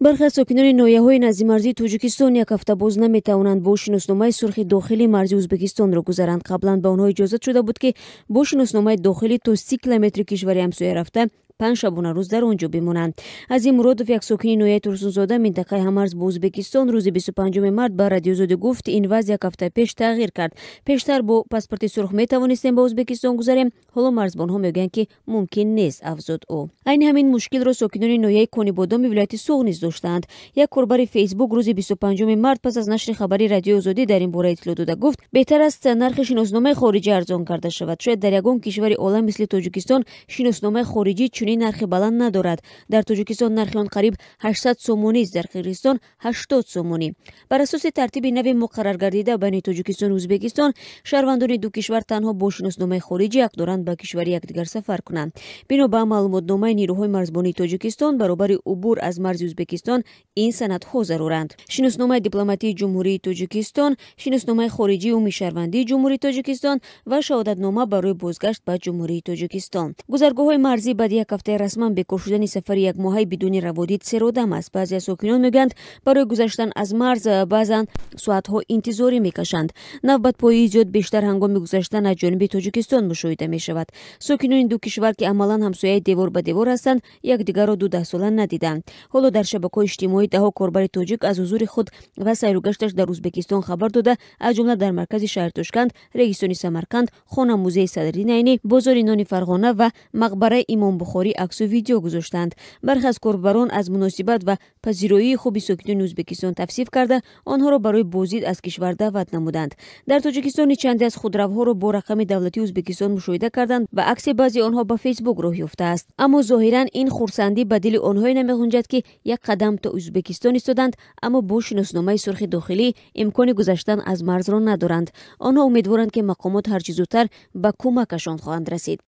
Бархе аз сокинони ноҳияҳои наздимарзии Тоҷикистон як ҳафта боз наметавонанд бо шиносномаи сурхи дохили марзи Ӯзбекистонро гузаранд. Қаблан ба онҳо иҷозат шуда буд, ки бо шиносномаи дохилӣ то 30 километри кишвари ҳамсоя рафта, 5 шабона рӯз дар он ҷо бимонанд. Азим Муродов, як сокини ноҳияи Турсунзода, минтақаи ҳамарз бо Ӯзбекистон, рӯзи 25 март ба Радиои Озодӣ гуфт: ин вазъ як ҳафта пеш тағйир кард. Пештар бо паспорти сурх метавонистем ба Ӯзбекистон гузарем, ҳоло марзбонҳо мегӯянд, ки мумкин нест, афзуд ӯ. Айни ҳамин мушкилро сокинони ноҳияи Конибодоми вилояти Суғд низ доштаанд. Як корбари Фейсбук рӯзи 25 март пас аз нашри хабари Радиои Озодӣ дар ин бора иттилоъ дода, гуфт: беҳтар аст нархи шиносномаи хориҷӣ арзон карда шавад. Шояд дар ягон кишвари олам мисли Тоҷикистон шиносномаи хориҷӣ чунин нархи баланд надорад. Дар Тоҷикистон нархи он қариб 800 сомонист, дар Қирғизистон 80 сомонӣ. Бар асоси тартиби нави муқарраргардида байни Тоҷикистону Ӯзбекистон, шаҳрвандони ду кишвар танҳо бо шиносномаи хориҷӣ ҳақ доранд ба кишвари якдигар сафар кунанд. Бино ба маълумотномаи нирӯҳои марзбонии Тоҷикистон, баробари убур аз марзи Ӯзбекистон ин санадҳо заруранд: шиносномаи дипломатии Ҷумҳурии Тоҷикистон, шиносномаи хориҷии умумишаҳрвандии Ҷумҳурии Тоҷикистон ва шаҳодатнома барои бозгашт ба Ҷумҳурии Тоҷикистон. Гузаргоҳҳои марзӣ баъди як ҳафтаи расман бекор шудани сафари якмоҳаи бидуни раводид серодам аст. Баъзе аз сокинон мегӯянд, барои гузаштан аз марз баъзан соатҳо интизорӣ мекашанд. Навбатпоии зиёд бештар ҳангоми гузаштан аз ҷониби Тоҷикистон мушоҳида мешавад. Сокинони ду кишвар, ки амалан ҳамсояи девор ба девор ҳастанд, якдигарро ду даҳсола надиданд. Ҳоло дар шабакаҳои иҷтимоӣ даҳо корбари тоҷик аз ҳузури худ ва сайругашташ дар Ӯзбекистон хабар дода, аз ҷумла дар маркази шаҳри Тошканд, Регистони Самарқанд, хона музеи Садриддин Айнӣ, бозори нони Фарғона ва мақбараи Имом Бухорӣ аксу видео гузоштанд. Бархе аз корбарон аз муносибат ва пазироии хуби сокинони Ӯзбекистон тавсиф карда, онҳоро барои боздид аз кишвар даъват намуданд. Дар Тоҷикистон чанде аз худравҳоро бо рақами давлатии Ӯзбекистон мушоҳида карданд ва акси баъзе онҳо ба Фейсбук роҳ ёфтааст. Аммо зоҳиран ин хурсандӣ ба дили онҳое намеғунҷад, ки як қадам то Ӯзбекистон истоданд, аммо бо шиносномаи сурхи дохилӣ имкони гузаштан аз марзро надоранд. Онҳо умедворанд, ки мақомот ҳарчи зудтар ба кӯмакашон хоҳанд расид.